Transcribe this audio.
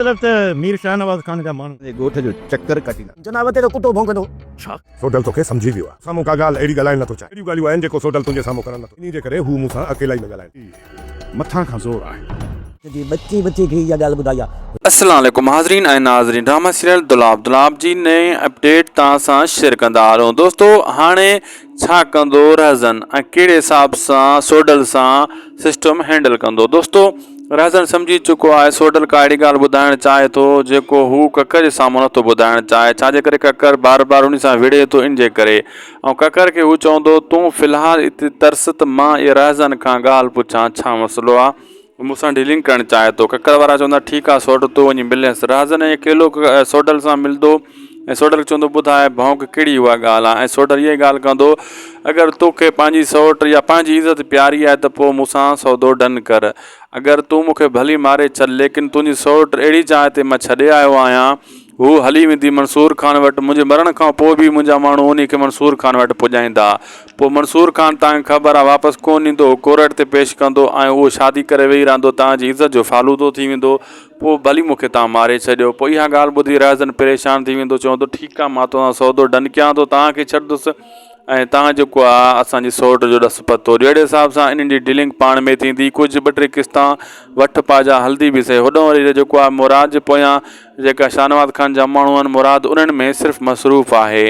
مطلب ته مير شاهنواز خان جا ماڻهو. جي ڳوٺ جو چڪر ڪاٽيندا. جناب تي ته ڪتو ڀونڪندو. ڇا؟ سوڍل توکي سمجهي ويو آهي. سامهون ڪا ڳالهه اهڙي ڳالهائڻ نٿو چاهي. اهڙيون ڳالهيون آهن جيڪو سوڍل تنهنجي سامهون ڪرڻ نٿو. انهي جي ڪري هو مون سان اڪيلائي ۾ ڳالهائڻ. مٿان کان زور آهي. جي ٻچي ٻچي کي اها ڳالهه ٻڌائي آ. السلام عليڪم حاضرين ۽ ناظرين ڊراما سيريل دولاب دولاب جي نئين اپڊيٽ توهان سان شيئر ڪندا هلون دوستو هاڻي ڇا ڪندو رهزن ۽ ڪهڙي حساب سان سوڍل سان سسٽم هينڊل ڪندو دوستو رهزن سمجهي چڪو آهي سوڍل ڪا اهڙي ڳالهه ٻڌائڻ چاهي ٿو جيڪو هو ڪڪر جي سامهون نٿو ٻڌائڻ چاهي ڇاجي ڪري ڪڪر بار بار ان سان وڙهي ٿو ان جي ڪري ۽ ڪڪر کي هو چوندو تون في الحال اتي ترس ته مان اهي رهزن کان ڳالهه پڇان ڇا مسئلو آهي هو مون سان ڊيلنگ ڪرڻ چاهي ٿو. ڪڪر وارا چوندا ٺيڪ آ سوڍ تون وڃي ملينس. رهزن ۽ اڪيلو سوڍل سان ملندو ۽ سوڍل کي چوندو ٻڌاء ڀونڪ ڪهڙي اها ڳالهه آ ۽ سوڍل اها ڳالهه ڪندو اگر توکي پنهنجي سئوٽ يا پنهنجي عزت پياري آهي ته پوء مون سان سودو ڊن ڪر. اگر تون مون کي ڀلي ماري ڇڏ ليڪن تنهنجي سئوٽ اهڙي جاء تي مان ڇڏي آيو آهيان هو هلي ويندي منصور خان وٽ، منهنجي مرڻ کان پوء به منهنجا ماڻهو انهي کي منصور خان وٽ پڄائيندا. پوء منصور خان توهان کي خبر آ واپس ڪونه ايندو، هو ڪورٽ تي پيش ڪندو ۽ اهو شادي ڪري ويهي رهندو، توهان جي عزت جو فالودو ٿي ويندو، پوء ڀلي مون کي توهان ماري ڇڏيو. پوء اها ڳالهه ٻڌي رهزن پريشان ٿي ويندو، چوندو ٺيڪ آ مان توهان سان سودو ڊن ڪيان ٿو، توهان کي ڇڏندس ۽ توهان جيڪو آ اسان جي سئوٽ جو ڏس پتو ڏيو. اهڙي حساب سان انهن جي ڊيلنگ پاڻ ۾ ٿيندي، ڪجهه ٻه ٽي قسطان وٺ پا جا هلندي به سهي. هوڏانهن وري جيڪو آ مراد جي پويان جيڪا شاهنواز خان جا ماڻهو آهن مراد انهن ۾ صرف مصروف آهي.